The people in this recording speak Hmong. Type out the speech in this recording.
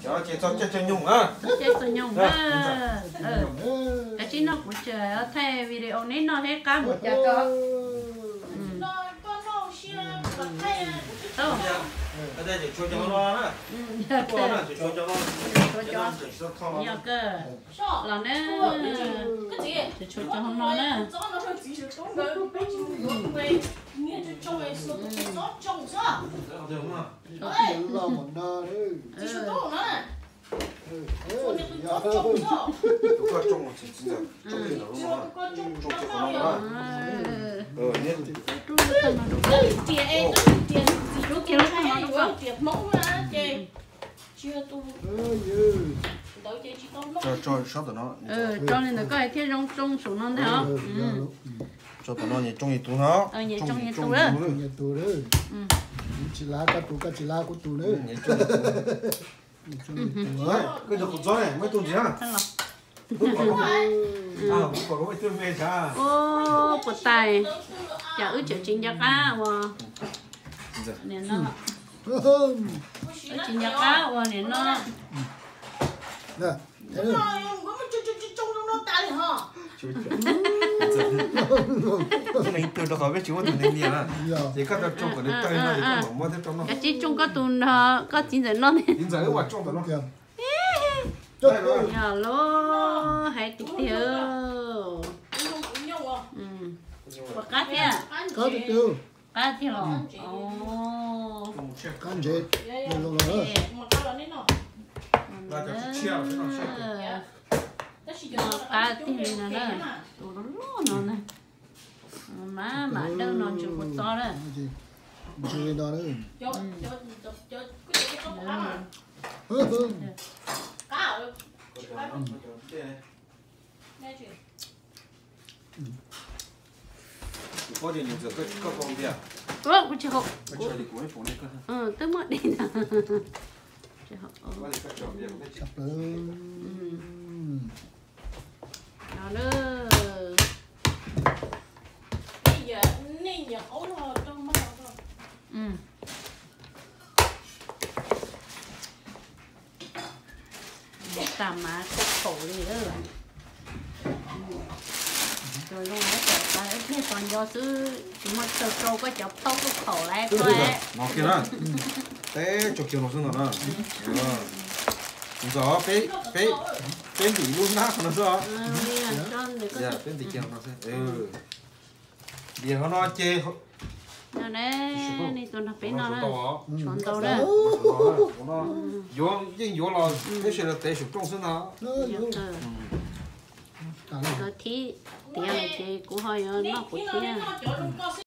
Cov ces txog caij txog nyoog na. Txog caij txog nyoog na. Kav tsij noj kuv tseem thaij video neb noj thiab qab mus cas tso. Yog kawg. Los na. Tseem tshuav cov hauv no na. Tso li ntawd koj thiaj zoo tsoo saum no ntag os. Tso tom no nyias tsoo nyias tus no. Nyias tsoo nyias tus lawm. Tsis lav koj tus, koj tsis lav kuv tus na. Koj cov qhov txob ne, muaj ib tug ntxiv na. Ua puas tais, cas wb tseem tsis nco qab ua niam no. Wb tsis nco qab ua niam no. Leej twg rau qhov peb tsis muaj tus niam na, ces koj rau tsoo kom nws tawg no es koj mam muab thiab rau noj. Kav tsij tsoo koj tus nrog koj txiv ntxawm noj. Txiv ntxawm wb ua tsoo tom no. Yog los hais tiag tiag. Puas qab thiab? Qab thiab los? Qab ntsev. Qab tiag li no na, tus loj loj no na. Mas mam dawb no ntsw kuv txob lawm. Ntsw li no na. Kuv tsis haus. Twb muaj dej ntag. Tsis haus. No na. Tas mas khaub khaum li. Cov zoo na, cov tas ib pliag tos nco xwb, tsis muaj chaw rau koj cov plaub khaub khaum lawm. No kiag na, peb tso kiag no xwb no na. Ntxov peb, peb ntim lub hnab qhov no xwb os. Peb ntim kiag no xwb. Dias qhov no ces nej tus nrog peb no na, tshuav ntau na. Yuav yeej yuav los peb sawv daws tev saum rooj xwb no. Lawv thib tiav lawm ces kuv ho yuav noj kuv thiab.